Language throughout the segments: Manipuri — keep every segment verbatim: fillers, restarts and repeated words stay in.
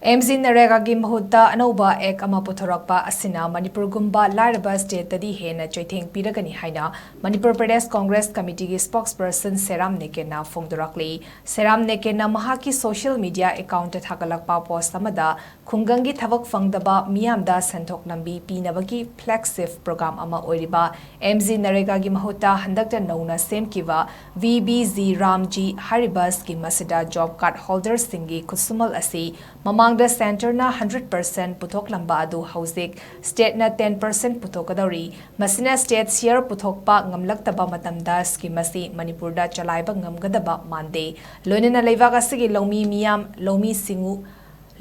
ꯑꯦꯝ ꯖꯤ ꯅꯔꯦꯒꯥꯒꯤ ꯃꯍꯨꯠꯇ ꯑꯅꯧꯕ ꯑꯦꯛ ꯑꯃ ꯄꯨꯊꯣꯔꯛꯄ ꯑꯁꯤꯅ ꯃꯅꯤꯄꯨꯔꯒꯨꯝꯕ ꯂꯥꯏꯔꯕ ꯁ꯭ꯇꯦꯠꯇꯗꯤ ꯍꯦꯟꯅ ꯆꯩꯊꯦꯡ ꯄꯤꯔꯒꯅꯤ ꯍꯥꯏꯅ ꯃꯅꯤꯄꯨꯔ ꯄ꯭ꯔꯗꯦꯁ ꯀꯣꯡꯒ꯭ꯔꯦꯁ ꯀꯃꯤꯇꯤꯒꯤ ꯁ꯭ꯄꯣꯛꯁꯄꯔꯁꯟ ꯁꯦꯔꯥꯝ ꯅꯦꯀꯦꯟꯅ ꯐꯣꯡꯗꯣꯔꯛꯂꯤ꯫ ꯁꯦꯔꯥꯝ ꯅꯦꯀꯦꯟꯅ ꯃꯍꯥꯛꯀꯤ ꯁꯣꯁꯤꯌꯦꯜ ꯃꯤꯗꯤꯌꯥ ꯑꯦꯀꯥꯎꯟꯠꯇ ꯊꯥꯒꯠꯂꯛꯄ ꯄꯣꯁꯠ ꯑꯃꯗ ꯈꯨꯡꯒꯪꯒꯤ ꯊꯕꯛ ꯐꯪꯗꯕ ꯃꯤꯌꯥꯝꯗ ꯁꯦꯟꯊꯣꯛ ꯂꯝꯕꯤ ꯄꯤꯅꯕꯒꯤ ꯐ꯭ꯂꯦꯒꯁꯤꯞ ꯄ꯭ꯔꯣꯒ꯭ꯔꯥꯝ ꯑꯃ ꯑꯣꯏꯔꯤꯕ ꯑꯦꯝ ꯖꯤ ꯅꯔꯦꯒꯥꯒꯤ ꯃꯍꯨꯠꯇ ꯍꯟꯗꯛꯇ ꯅꯧꯅ ꯁꯦꯝꯈꯤꯕ ꯚꯤ ꯕꯤ ꯖꯤ ꯔꯥꯝꯖꯤ ꯍꯥꯏꯔꯤꯕ ꯁ꯭ꯀꯤꯝ ꯑꯁꯤꯗ ꯖꯣꯕ ꯀꯥꯔꯗ ꯍꯣꯜꯗꯔꯁꯤꯡꯒꯤ ꯈꯨꯠꯁꯨꯃꯜ ꯑꯁꯤ ꯃꯃꯥꯡꯗ ꯁꯦꯟꯇꯔꯅ ꯍꯟꯗ꯭ꯔꯦꯠ ꯄꯔꯁꯦꯟꯠ ꯄꯨꯊꯣꯛꯂꯝꯕ ꯑꯗꯨ ꯍꯧꯖꯤꯛ ꯁ꯭ꯇꯦꯠꯅ ꯇꯦꯟ ꯄꯔꯁꯦꯟꯠ ꯄꯨꯊꯣꯛꯀꯗꯧꯔꯤ꯫ ꯃꯁꯤꯅ ꯁ꯭ꯇꯦꯠ ꯁꯤꯌꯔ ꯄꯨꯊꯣꯛꯄ ꯉꯝꯂꯛꯇꯕ ꯃꯇꯝꯗ ꯁ꯭ꯀꯤꯝ ꯑꯁꯤ ꯃꯅꯤꯄꯨꯔꯗ ꯆꯂꯥꯏꯕ ꯉꯝꯒꯗꯕ ꯃꯥꯟꯗꯦ꯫ ꯂꯣꯏꯅꯅ ꯂꯩꯕꯥꯛ ꯑꯁꯤꯒꯤ ꯂꯧꯃꯤ ꯃꯤꯌꯥꯝ, ꯂꯧꯃꯤ ꯁꯤꯡꯎ,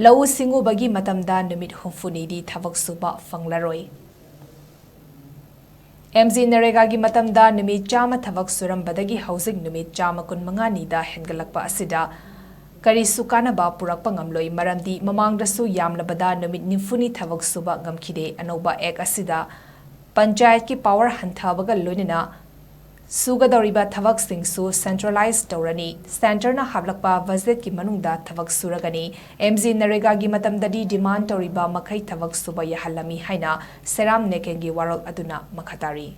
ꯂꯧꯎ ꯁꯤꯡꯎꯕꯒꯤ ꯃꯇꯝꯗ ꯅꯨꯃꯤꯠ ꯍꯨꯝꯐꯨꯅꯤꯗꯤ ꯊꯕꯛ ꯁꯨꯕ ꯐꯪꯂꯔꯣꯏ꯫ ꯑꯦꯝ ꯖꯤ ꯅꯔꯦꯒꯥꯒꯤ ꯃꯇꯝꯗ ꯅꯨꯃꯤꯠ ꯆꯥꯝꯃ ꯊꯕꯛ ꯁꯨꯔꯝꯕꯗꯒꯤ ꯍꯧꯖꯤꯛ ꯅꯨꯃꯤꯠ ꯆꯥꯝꯃ ꯀꯨꯟꯃꯉꯥꯅꯤꯗ ꯍꯦꯟꯒꯠꯂꯛꯄ ꯑꯁꯤꯗ ꯀꯔꯤꯁꯨ ꯀꯥꯟꯅꯕ ꯄꯨꯔꯛꯄ ꯉꯝꯂꯣꯏ, ꯃꯔꯝꯗꯤ ꯃꯃꯥꯡꯗꯁꯨ ꯌꯥꯝꯂꯕꯗ ꯅꯨꯃꯤꯠ ꯅꯤꯐꯨꯅꯤ ꯊꯕꯛ ꯁꯨꯕ ꯉꯝꯈꯤꯗꯦ꯫ ꯑꯅꯧꯕ ꯑꯦꯛ ꯑꯁꯤꯗ ꯄꯟꯆꯥꯌꯠꯀꯤ ꯄꯥꯋꯔ ꯍꯟꯊꯕꯒ ꯂꯣꯏꯅꯅ ꯁꯨꯒꯗꯧꯔꯤꯕ ꯊꯕꯛꯁꯤꯡꯁꯨ ꯁꯦꯟꯇ꯭ꯔꯦꯂꯥꯏꯖ ꯇꯧꯔꯅꯤ꯫ ꯁꯦꯟꯇꯔꯅ ꯍꯥꯞꯂꯛꯄ ꯕꯖꯦꯠꯀꯤ ꯃꯅꯨꯡꯗ ꯊꯕꯛ ꯁꯨꯔꯒꯅꯤ꯫ ꯑꯦꯝ ꯖꯤ ꯅꯔꯦꯒꯥꯒꯤ ꯃꯇꯝꯗꯗꯤ ꯗꯤꯃꯥꯟ ꯇꯧꯔꯤꯕ ꯃꯈꯩ ꯊꯕꯛ ꯁꯨꯕ ꯌꯥꯍꯜꯂꯝꯃꯤ ꯍꯥꯏꯅ ꯁꯦꯔꯥꯝ ꯅꯦꯀꯦꯟꯒꯤ ꯋꯥꯔꯣꯜ ꯑꯗꯨꯅ ꯃꯈꯥ ꯇꯥꯔꯤ꯫